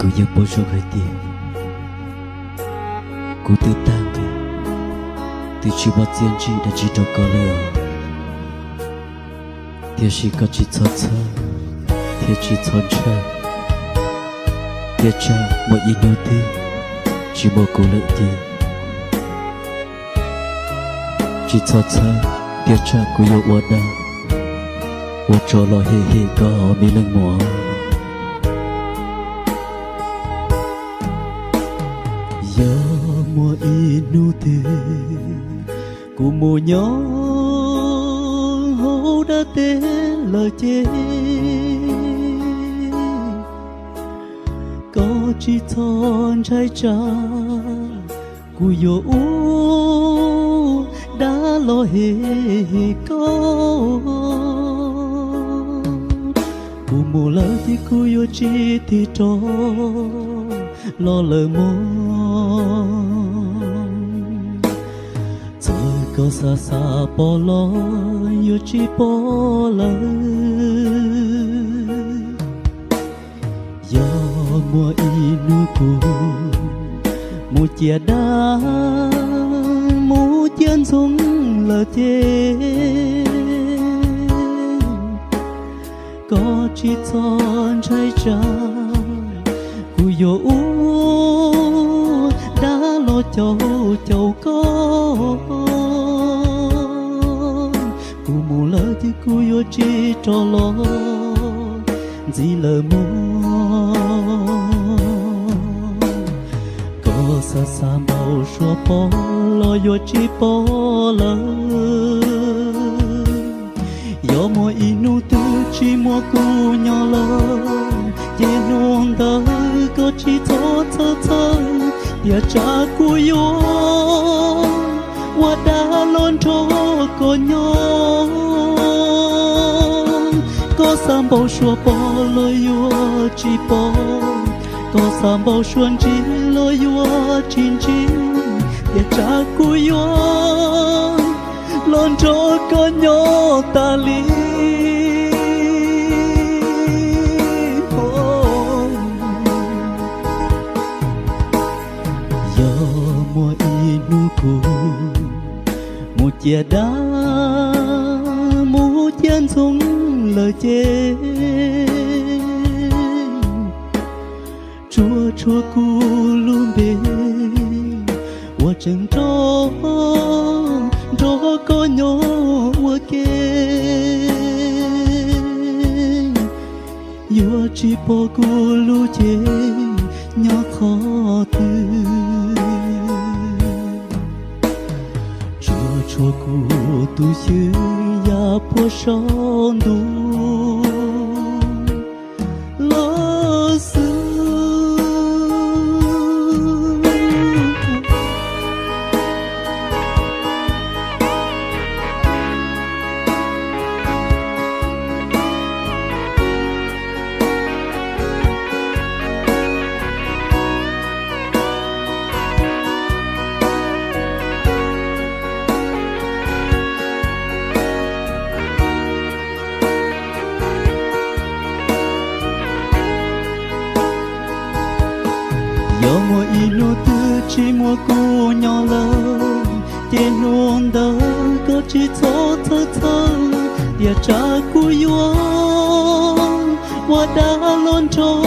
Kuv yeej paub zoo hais tias kuv twb tag nqi, twb tsis muaj txiaj ntsig dab tsi rau koj lawm, tiam sis koj tsis txhob txhawj thiab tsis txhob ntshai, tiam sis muaj ib hnub twg tsis muaj kuv lawm ces tsis txhob txhawj, tiam sis kuv yuav ua dag ua tsov los hem hem koj, me leej muam. Yog muaj ib hnub twg kuv mus nyob hauv dab teb lawm ces koj tsis txhob ntshai tsam, kuv yuav ua dag los hem hem koj. Kuv mus lawm ces kuv yuav tsis tig rov los lawm mog. Txawm koj xav xav pom los yuav tsis pom lawm. Yog muaj ib hnub kuv mus ciaj dab, mus ciaj ntxoov lawm ces koj tsis txhob ntshai tsam, kuv yuav ua dag los caum caum koj. Kuv mus lawm ces kuv yuav tsis rov los ntxiv lawm mog. Koj xav xav npaum suav pom los yuav tsis pom lawm. Yog muaj ib hnub twg tsis muaj kuv nyob lawm, ces hnub ntawd koj tsis txhob txhawj txhawj, tiam sis kuv yuav ua dag los nrog koj nyob. Koj xav npaum suav pom los yuav tsis pom, koj xav npaum suav ntsib los yuav tsis ntsib, tiam sis kuv yuav los nrog koj nyob tas li. Yog muaj ib hnub kuv mus ciaj dab, mus ciaj ntxoov lawm ces tsuas tshuav kuv lub npe uas tseem nrog nrog koj nyob ua ke. Yuav tsis pom kuv lub cev nyob qhov twg, tsuas tshuav kuv tus xyw ya puag saum ntuj los xwb. Yog muaj ib hnub twg tsis muaj kuv nyob lawm, ces hnub ntawd koj tsis txhob txhawj txhawj, tiam sis kuv yuav ua dag los nrog